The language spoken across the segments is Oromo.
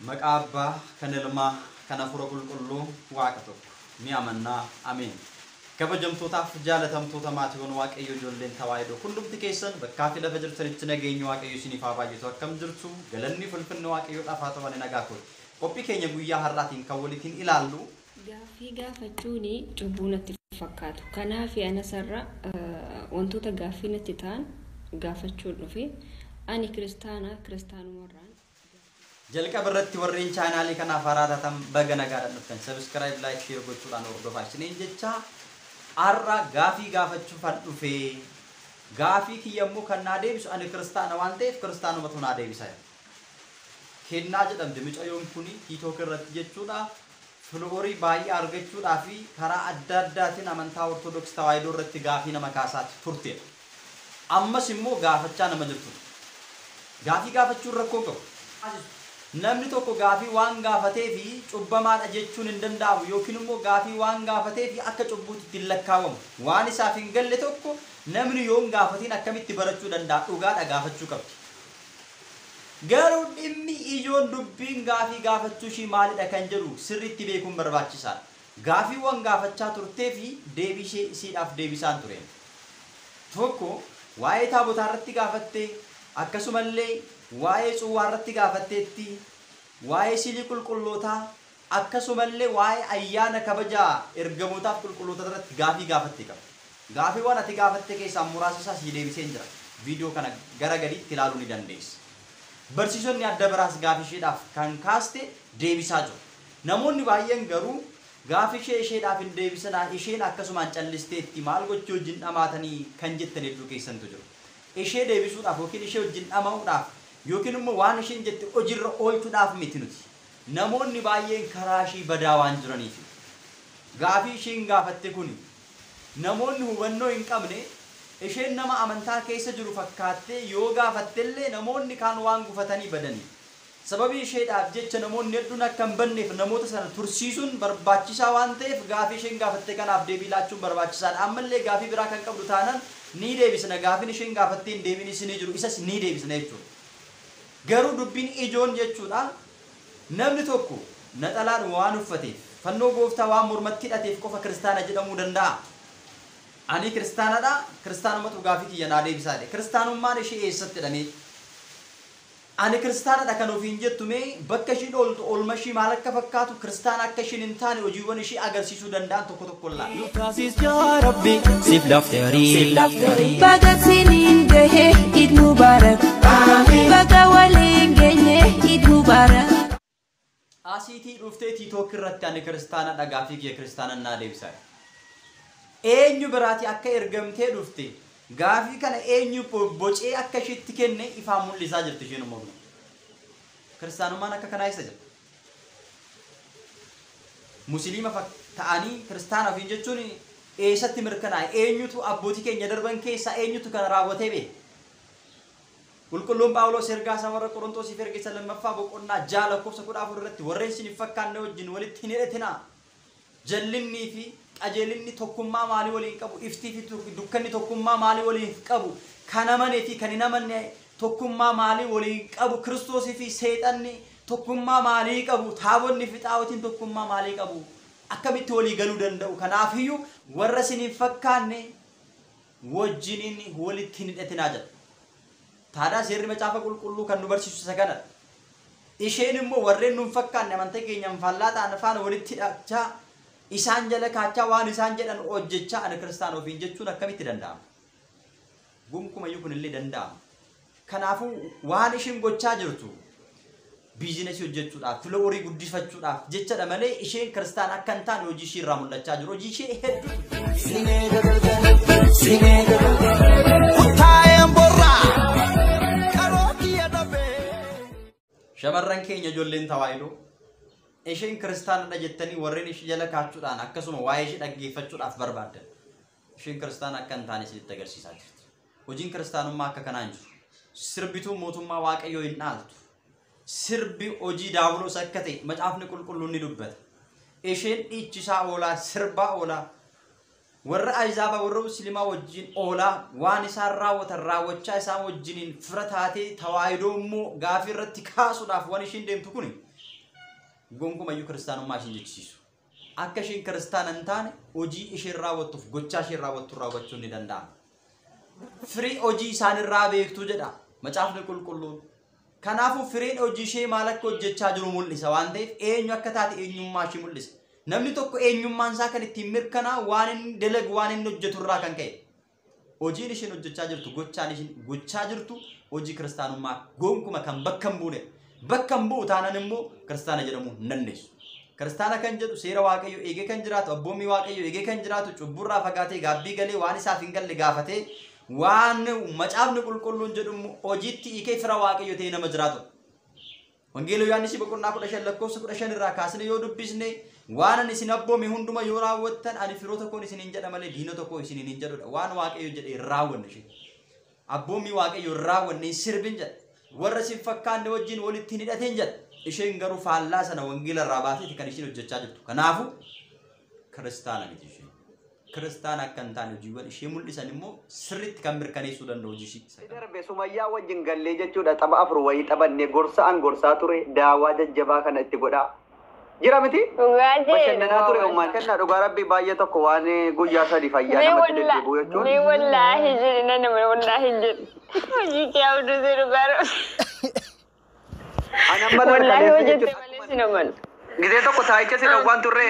Maqaa Abbaa, kan Ilmaa, kan Hafuura Qulqulluu, Waaqa tokko. Ni amannaa. Ameen. Kabajamtootaaf jaalatamtoota maatiiwwan Waaqayyo ijoolleen Tawaahidoo hundumti keessan bakkaa fi lafa jirtanitti nageenyi Waaqayyo isiniif haa baay'atu. Akkam jirtu? Galanni fulfinni Waaqayyoodhaaf haa ta'u, ani nagaa kooti. Qophii keenya guyyaa har'aatiin kan walitiin ilaallu. Gaaffii gaafachuun cubbuu natti fakkaatu. Kanaaf anasarra wantoota gaaffii natti ta'an gaafachuun dhufe. Ani kiristaana, kiristaanumarraan. Jalqaba irratti warreen chaanaalii kanaaf haaraa taatan baga nagaadhaan dhuftan. Subscribe, like, share gochuudhaan hordofaa isiniin jecha har'a gaafii gaafachuufan dhufe. Gaafii kiyya immoo kan naa deebisu ani kiristaana waan ta'eef kiristaanumatu naa deebisa. Kennaa jedhamte mucayyoon kuni TikTok irratti jechuudha. Followerii baay'ee argachuudhaa fi karaa adda addaatiin amantaa Ortodoksii Tawaahidoo irratti gaafii nama kaasaa turtedha. Ammas immoo gaafachaa nama jirtudha. Gaafii gaafachuun rakkoo qabu. Namni tokko gaafii waan gaafatee fi cubbamaadha jechuun hin danda'amu yookiin immoo gaafii waan gaafatee fi akka cubbuutti ittiin lakkaawwamu. Waan isaaf hin galle tokko namni yoo hin gaafatiin akkamitti barachuu danda'a? Dhugaadha gaafachuu qabdi. Garuu dhimmi ijoon dubbiin gaafii gaafachuu ishii maalidha kan jedhu sirriitti beekuun barbaachisaadha. Gaafiiwwan gaafachaa turtee fi deebii ishee isiidhaaf deebisaan ture. Tokko waa'ee taabotaa irratti gaafattee, akkasumallee waa'ee cuwwaa irratti gaafatteetti, waa'ee silii qulqullootaa, akkasumallee waa'ee ayyaana kabajaa ergamootaaf qulqulloota irratti gaafii gaafatte qaba. Gaafiiwwan ati gaafatte keessaa muraasa isaa sii deebiseen jira. Viidiyoo kana gara gadiitti ilaaluu ni dandeessa. Barsiisonni adda biraas gaafii isheedhaaf kan kaaste deebisaa jiru. Namoonni baay'een garuu gaafii ishee isheedhaaf hin deebisanaa, isheen akkasumaan callisteetti maal gochuu wajjin dhamaatanii kan jettan hedduu keessantu jiru. Ishee deebisuudhaaf yookiin ishee wajjin dhama'uudhaaf yookiin immoo waan isheen jette hojiirra oolchuudhaaf miti nuti. Namoonni baay'een karaa ishii badaa waan jiraniif. Gaafii isheen gaafatte kuni namoonni hubannoo hin qabne isheen nama amantaa keessa jiru fakkaattee yoo gaafattellee namoonni kaan waan gufatanii badanii. Sababii isheedhaaf jecha namoonni hedduun akka hin banneef namoota sana tursiisuun barbaachisaa waan ta'eef gaafii isheen gaafatte kanaaf deebii laachuun barbaachisaadha. Ammallee gaafii biraa kan qabdu taanaan ni deebisna. Gaafiin isheen gaafattee hin deebiin ni jiru. Isas ni deebisna jechuudha. Garuu dubbiin ijoon jechuudha namni tokko naxalaan waan uffateef fannoo gooftaa waan mormatti hidhateef qofa kiristaana jedhamuu danda'a. Ani kiristaanadha, kiristaanumatu gaafii kiyya naa deebisaa jedhe. Kiristaanummaan ishee eessatti jedhamee? Ani kiristaanadha kan ofiin jettu mee bakka ishiin ooltu oolma ishii maal akka fakkaatu kiristaana akka ishiin hin taane hojiiwwan ishii agarsiisuu danda'an tokko tokko laala. Taasiis yaa Rabbi siif lafteerii. Baga siniin gahe Eid Mubarak. Baga waliin geenye Eid Mubarak. Asiitii dhuftee TikTok irratti ani kiristaanadha gaafii kiyya kiristaana naa deebisaa. Eenyu biraati akka ergamtee dhufte gaafii kana eenyu bocee akka ishiitti kenne ifaan mul'isaa jirti isheen immoo. Kiristaanummaan akka kanaa eessa jira? Musliima ta'anii kiristaana ofiin jechuun eessatti mirkanaa'e? Eenyutu abbootii keenya darban keessaa eenyutu kana raawwatee beeka? Qulqulluun Phaawulos ergaa isaa warra Qorontoosiif erge isa lammaffaa boqonnaa 6 lakkoofsa 14 irratti warreen isin hin fakkaanne wajjin walitti hin hidhatinaa. Jallinnii fi qajeelinni tokkummaa maalii waliin qabu? Iftii fi dukkanni tokkummaa maalii waliin qabu? Kan amanee fi kan hin amanne tokkummaa maalii waliin qabu? Kiristoosii fi seexanni tokkummaa maalii qabu? Taabonni fi xaawotiin tokkummaa maalii qabu? Akkamitti walii galuu danda'u? Kanaafiyyuu warra isin hin fakkaanne wajjiniin walitti hin hidhatinaa jedha. Taadaa seerri macaafa qulqulluu kan nu barsiisu isa kanadha. Isheen immoo warreen nu hin fakkaanne amantaa keenyaan faallaa ta'an faana walitti hidhachaa isaan jala kaachaa waan isaan jedhan hojjechaa ani kiristaana ofiin jechuun akkamitti danda'ama? Gonkumayyuu kunillee danda'ama. Kanaafuu waan isheen gochaa jirtu biizinasii hojjechuudhaaf, followerii guddifachuudhaaf jechadha malee isheen kiristaana akka hin taane hojii ishee irraa mul'achaa jiru. Hojii ishee hedduutu. Kutaayeen borraa qaroo kiyya dhabee. Shamarran keenya ijoolleen Tawaahidoo isheen kiristaanadha jettanii warreen ishee jala kaachuudhaan akkasuma waa'ee ishee dhaggeeffachuudhaaf barbaaddan. Isheen kiristaana akka hin taane isinitti agarsiisaa jirti. Hojiin kiristaanummaa akka kanaa hin jiru. Sirbituun mootummaa Waaqayyoo hin dhaaltu. Sirbi hojii daabuloos akka ta'e macaafni qulqulluun ni dubbata. Isheen dhiichisaa oolaa, sirbaa oolaa, warra Ahizaabaa warra Musliimaa wajjin oolaa waan isaan raawwatan raawwachaa isaan wajjiniin fira taatee Tawaahidoo immoo gaafii irratti kaasuudhaaf waan isheen deemtu kuni Gonkumayyuu kiristaanummaa isheen jechisiisu. Akka isheen kiristaana hin taane hojii isheen raawwattuuf gochaa isheen raawwattu raawwachuun ni danda'ama. Firii hojii isaanirraa beektu jedha macaafni qulqulluun. Kanaafuu firiin hojii ishee maal akka hojjechaa jiru mul'isa waan ta'eef eenyu akka taate eenyummaa ishee mul'isa. Namni tokko eenyummaan isaa kan ittiin mirkanaa'u waan inni dalagu waan inni hojjetu irraa kan ka'e. Hojiin isheen hojjechaa jirtu gochaan isheen gochaa jirtu hojii kiristaanummaa gonkuma kan bakka hin buune. Bakka hin bu'u taanaan immoo kiristaana jedhamuu hin dandeessu. Kiristaana kan jedhu seera Waaqayyoo eegee kan jiraatu, abboommii Waaqayyoo eegee kan jiraatu, cubburraa fagaatee gaabbii galee waan isaaf hin galle gaafatee waan macaafni qulqulluun jedhu immoo hojiitti hiikee fira Waaqayyoo ta'ee nama jiraatu. Wangeela Yohaannis boqonnaa 15 lakkoofsa 15 irraa kaasne yoo dubbisne waan ani isin abboome hunduma yoo raawwattan ani firoota koon isiniin jedha malee diinota koo isiniin hin jedhudha. Waan Waaqayyo jedhe hin raawwanne ishee. Abboommii Waaqayyo hin raawwanne hin sirbin jedha. Warra isin fakkaanne wajjin walitti hin hidhatin jedha. Isheen garuu faallaa sana wangeela irraa baateeti kan isheen hojjechaa jirtu. Kanaafuu kiristaana miti isheen. Kiristaana akka hin taane hojiiwwan ishee mul'isan immoo sirriitti kan mirkaneessuu danda'u hojii ishee. Darbe Sumayyaa wajjin gallee jechuudha tapha afur wayii taphanne gorsa an gorsaa ture daawwaa jajjabaa kana itti godhaa. Jira miti? Bashannanaa ture ummaan kennaa dhugaa rabbii baay'ee tokko waan guyyaa sadi fayyaa namatti deddeebi'u jechuun. Mee wallaahi jedhi na nama wallaahi jedhi. Hojii kee abduu jedhu gara. An amma Wallaahi kaleessa hojjette jechuudha. malee si namanu. Gizee tokko taayicha si dhowwaan turre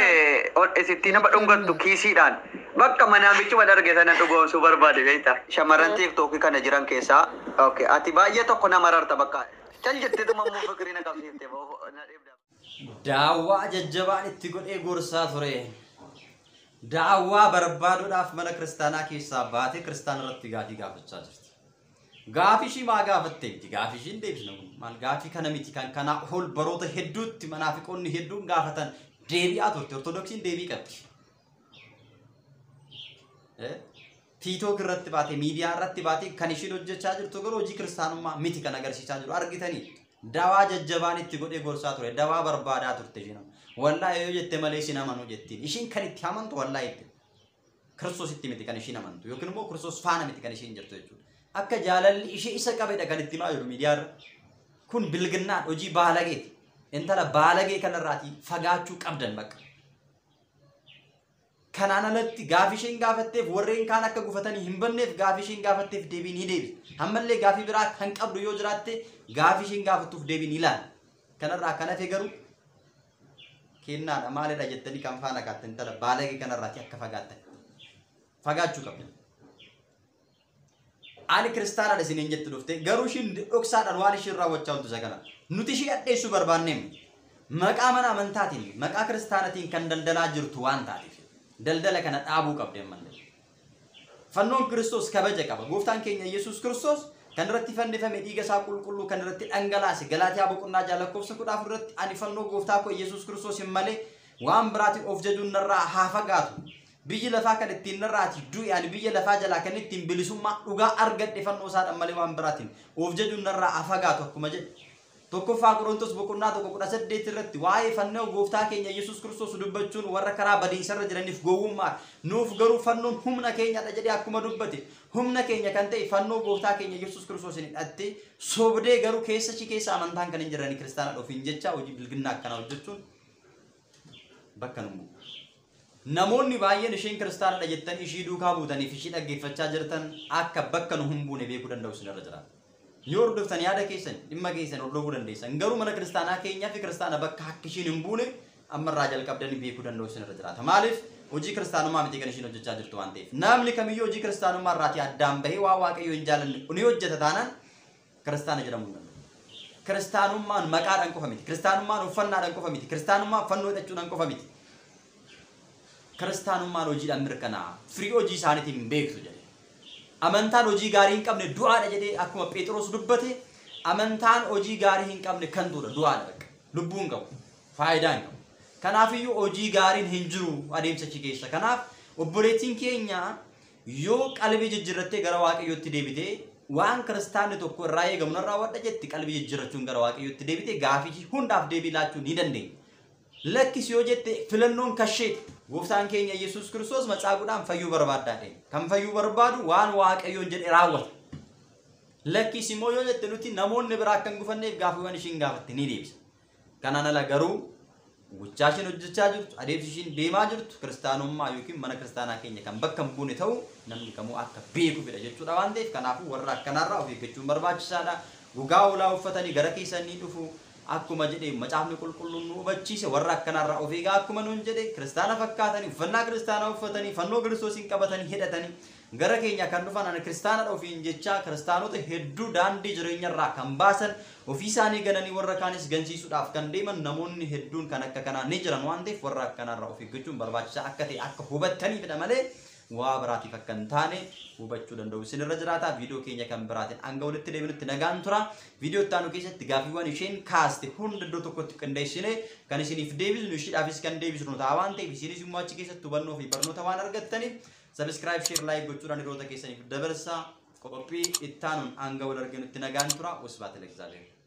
isittii nama dhungattu kiisiidhaan bakka manaa bichuma darge sana dhugoomsuu barbaade beekta. Shamarran tiiktookii kana jiran keessaa okay ati baay'ee tokko nama rarta bakka cal jetteetuma immoo fikirii na qabsiifte na dhibda. Daawwaa jajjabaan itti godhee gorsaa ture. Daawwaa barbaaduudhaaf mana kiristaanaa keessaa baatee kiristaana irratti gaafii gaafachaa jirti. Gaafii ishii maa gaafattee miti? Gaafii ishii hin deebisne kun. Maal gaafii kana miti kan kanaa ol baroota hedduutti manaafiqoonni hedduun gaafatan deebi'aa turte. Ortodoksiin deebii qabdi. Tiitook irratti baatee miidiyaa irratti baatee kan ishiin hojjechaa jirtu garuu hojii kiristaanummaa miti kan agarsiisaa jiru argitanii. Dawaa jajjabaan itti godhee gorsaa ture. Dawaa barbaadaa turte isheen. Wallaahi yoo jette malee isin amanuu jettiin. Ishiin kan itti amantu wallaahi itti. Kiristoositti miti kan ishiin amantu yookiin immoo Kiristoos faana miti kan ishiin jirtu jechuudha. Akka jaalalli ishee isa qabedha kan itti himaa jiru miidiyaarra. Kun bilginnaan hojii baalageeti. Intala baalagee kanarraatii fagaachuu qabdan bakka. Kanaan alatti gaafii isheen gaafatteef warreen kaan akka gufatanii hin banneef gaafii isheen gaafatteef deebii ni deebisa. Ammallee gaafii biraa kan qabdu yoo jiraatte gaafii isheen gaafattuuf deebii ni ilaala. Kanarraa kan hafe garuu kennaadha maalidha jettanii kan faana kaattan intala baalagee kanarraatii akka fagaattan. Fagaachuu qabdan. Ani kiristaanaadha isiniin jettu dhufte garuu ishiin dhoksaadhaan waan ishiin raawwachaa jirtu isa kana. Nuti ishii addeessuu barbaanneem maqaa mana amantaatiin maqaa kiristaanatiin kan daldalaa jirtu waan taateef daldala kana dhaabuu qabdi ammallee. Fannoon Kiristoos kabaja qaba. Gooftaan keenya Yesuus Kiristoos kan irratti fannifame dhiiga isaa qulqulluu kan irratti dhangalaase Galaatiyaa boqonnaa 6 lakkoofsa 14 irratti ani fannoo gooftaa koo Yesuus Kiristoos hin malee waan biraatiin of jajuun narraa haa fagaatu. Biyyi lafaa kan ittiin narraati du'e ani biyya lafaa jalaa kan ittiin bilisummaa dhugaa argadhe fannoo isaadhaan malee waan biraatiin of jajuun narraa haa fagaatu akkuma jedhe. Tokkoffaa Qorontos boqonnaa 1:18 irratti waa'ee fannoo gooftaa keenya Yesuus Kiristoos dubbachuun warra karaa badiisarra jiraniif gowwummaa nuuf garuu fannoon humna keenyadha jedhee akkuma dubbate humna keenya kan ta'e fannoo gooftaa keenya Yesuus Kiristoos hin hidhattee sobdee garuu keessa ishii keessa amantaan kan hin jirani kiristaana ofiin jecha hojii bilginnaa akkanaa hojjechuun bakka nu bu'u. Namoonni baay'een isheen kiristaanadha jettanii ishii duukaa buutaniif ishii dhaggeeffachaa jirtan akka bakka nu hin buune beekuu danda'u isinirra jira. Yoo hordoftan yaada keessan dhimma keessan hordofuu dandeessan garuu mana kiristaanaa keenyaa fi kiristaana bakka akka ishiin hin buune ammarraa jalqabdanii beekuu danda'u isinirra jiraata. Maaliif hojii kiristaanummaa miti kan ishiin hojjechaa jirtu waan ta'eef. Namni kamiyyuu hojii kiristaanummaa irraatii addaan bahee waan Waaqayyoo hin jaalanne ni hojjeta taanaan kiristaana jedhamuu hin danda'u. Kiristaanummaan maqaadhaan qofa miti. Kiristaanummaan uffannaadhaan qofa miti. Kiristaanummaan fannoo hidhachuudhaan qofa miti. Kiristaanummaan hojiidhaan mirkanaa'a. Firii hojii isaaniitiin beektu jedhe. Amantaan hojii gaarii hin qabne du'aadha jedhee akkuma Phexros dubbate amantaan hojii gaarii hin qabne kantuudha du'aadha bakka. Lubbuu hin qabu. Faayidaa hin qabu. Kanaafiyyuu hojii gaariin hin jiru adeemsa achi keessa. Kanaaf obboleettiin keenya yoo qalbii jijjiirrattee gara Waaqayyootti deebitee waan kiristaanni tokko irraa eegamu narraa wadha jetti qalbii jijjiirrachuun gara Waaqayyootti deebitee gaafii hundaaf deebii laachuu ni dandeenya. Lakkis yoo jette filannoon kasheeti. Gooftaan keenya Yesuus Kiristoos matsaaguudhaan fayyuu barbaaddaa ta'e. Kan fayyuu barbaadu waan Waaqayyoon jedhe raawwata. Lakkis immoo yoo jette nuti namoonni biraa akka hin gufanneef gaafiiwwan ishiin gaafatte ni deebisa. Kanaan ala garuu Gochaa isheen hojjechaa jirtu, adeemsi isheen deemaa jirtu kiristaanummaa yookiin mana kiristaanaa keenya kan bakka hin buune ta'u namni kamuu akka beeku fedha jechuudha waan ta'eef, kanaafuu warra akkanaarraa of eeggachuun barbaachisaadha. Gogaa hoolaa uffatanii gara keessanii dhufu akkuma jedhe macaafni qulqulluun nu hubachiise, warra akkanaarraa of eegaa akkuma nuun jedhe, kiristaana fakkaatanii, uffannaa kiristaanaa uffatanii, fannoo kiristoosiin qabatanii hidhatanii gara keenya kan dhufan, ani kiristaanadha ofiin jechaa kiristaanota hedduu daandii jireenyarraa kan baasan, ofii isaanii gananii warra kaanis gansiisuudhaaf kan deeman namoonni hedduun kan akka kanaa ni jiran waan ta'eef, warra akkanaarraa of eeggachuun barbaachisaa akka ta'e akka hubattaniifidha malee waa biraatiif akka hin taane hubachuu danda'u isinirra jiraata. Viidiyoo keenya kan biraatiin hanga walitti deebinutti nagaan tura. Viidiyoo itti aanu keessatti gaaffiiwwan isheen kaaste hunda iddoo tokkotti qindeessine kan isiniif deebisnu, ishiidhaafis kan deebisnu ta'a waan ta'eef, isinis immoo achi keessatti hubannoo fi barnoota waan argattaniif subscribe, share, like gochuudhaan hiriyoota keessaniif dabarsaa. Qophii itti aanuun hanga wal arginutti nagaan tura. Wasbaat Alexander.